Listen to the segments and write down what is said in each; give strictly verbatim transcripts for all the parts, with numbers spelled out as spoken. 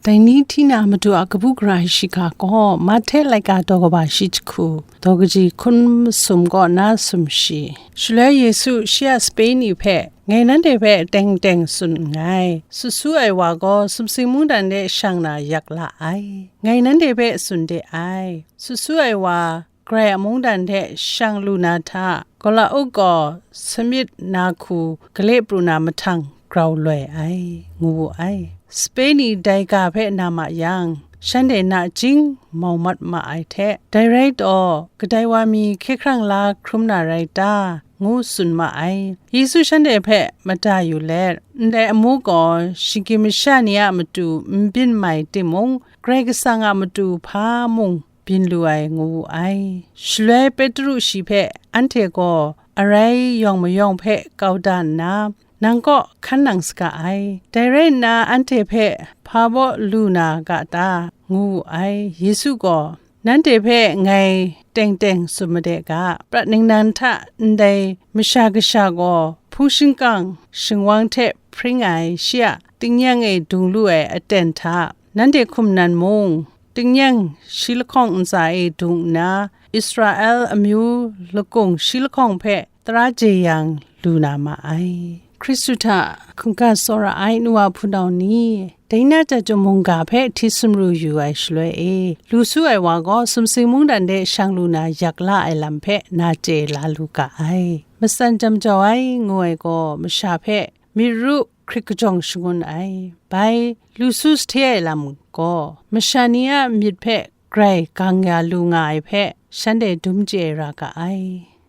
Dai ni hti na Madu a kabu gara shiga gaw, Mahte laika daw kaba shi jahku, daw kaji hkun masum kaw na sumshi. Shaloi Yesu shi a sape ni hpe, "Ngai nanhte hpe teng teng tsun nngai, sut su ai wa gaw sumsing mungdan de shang na yak la ai. Ngai nanhte hpe tsun de ai, sut su ai wa grai a mungdan hte shang lu na hta, Gola-uk gaw samyit na hku gale pru na mahtang grau loi ai," ngu wu ai. Sape ni dai ga hpe na ma yang, shanhte nachying mau mat ma ai hte, "Dai rai taw, kadai wa mi hkye hkrang la hkrum na rai ta?" ngu tsun ma ai. Yesu shanhte hpe mada yu let, ndai amu gaw shinggyim masha ni a matu n byin mai timung, Karai Kasang a matu hpa mung byin lu ai ngu wu ai. Shaloi Petru shi hpe anhte gaw arai yawng mayawng hpe kau da nna, "Nang kaw hkan nang saga ai. Dai rai nna, anhte hpe hpa baw lu na ga ta?" ngu wu ai. Yesu gaw, "Nanhte hpe ngai teng teng tsun made ga, prat ningnan hta ndai Masha Kasha gaw hpung shingkang shingwang hte hpring ai shi a tingnyang e dung lu ai aten hta, nanhte hkum nan mung, tingnyang shi lahkawng ntsa e dung nna, Israel amyu lakung shi lahkawng hpe tara jeyang lu na ma ai." Hkristu hta hkungga tsawra ai nu wa hpunau ni, dai na chyum mungga hpe hti sumru yu ai shaloi e, lu su ai wa gaw sumsing mungdan de shang lu na yak la ai lam hpe na chye la lu ga ai. Matsan jam jau ai ngu ai gaw masha hpe myit ru hkrit kajawng shangun ai. Bai, lu su sahte ai lam gaw, masha ni a myit hpe grai gang ya lu nga ai hpe, shanhte dum chye ra ga ai.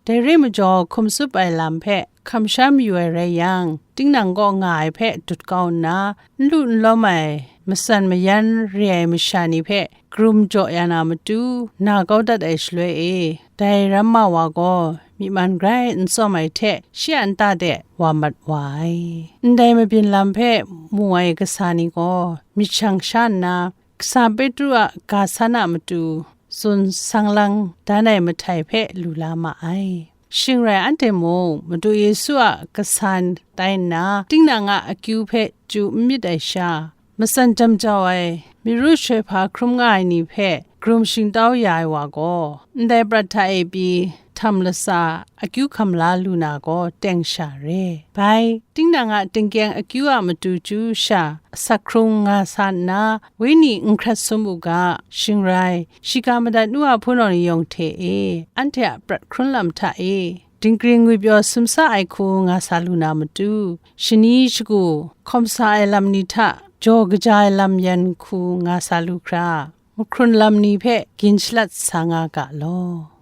Dai re majaw, hkum tsup ai lam hpe hkam sha mayu ai rai yang, tinang kaw nga ai hpe dut kau nna, n lu n lawm ai matsan mayan re ai masha ni hpe karum jaw ya na matu, na kau dat ai shaloi e, dai ramma wa gaw myi man grai n tsawm ai hte, shi a nta de wa mat wa ai. Ndai mabyin lam hpe mu ai kasa ni gaw myit shang sha nna, kasa Petru a ga san a matu tsun sang lang dan ai mahtai hpe lu la ma ai. Shing rai anhte mung, Madu Yesu a kasa tai nna, tinang a akyu hpe chyu n myit ai sha, matsan jam jau ai, myit ru shaloi hpa hkrum nga ai ni hpe karum shingtau ya ai wa gaw, ndai prat hta e pyi htam latsa akyu hkam la lu na gaw teng sha re. Bai, tinang a tingkyeng akyu a matu chyu sha, asak hkrung nga sa nna, wenyi n hkrat sum u ga, shing rai, shiga madat nu a hpunau ni yawng hte e, anhte a prat hkrun lam hta e, dinghpring ngwipyaw sumsa ai hku nga sa lu na matu, shani shagu hkawm sa ai lam ni hta jaw kaja ai lam yan hku nga sa lu hkra, mahkrun lam ni hpe gin shalat sa nga ga law.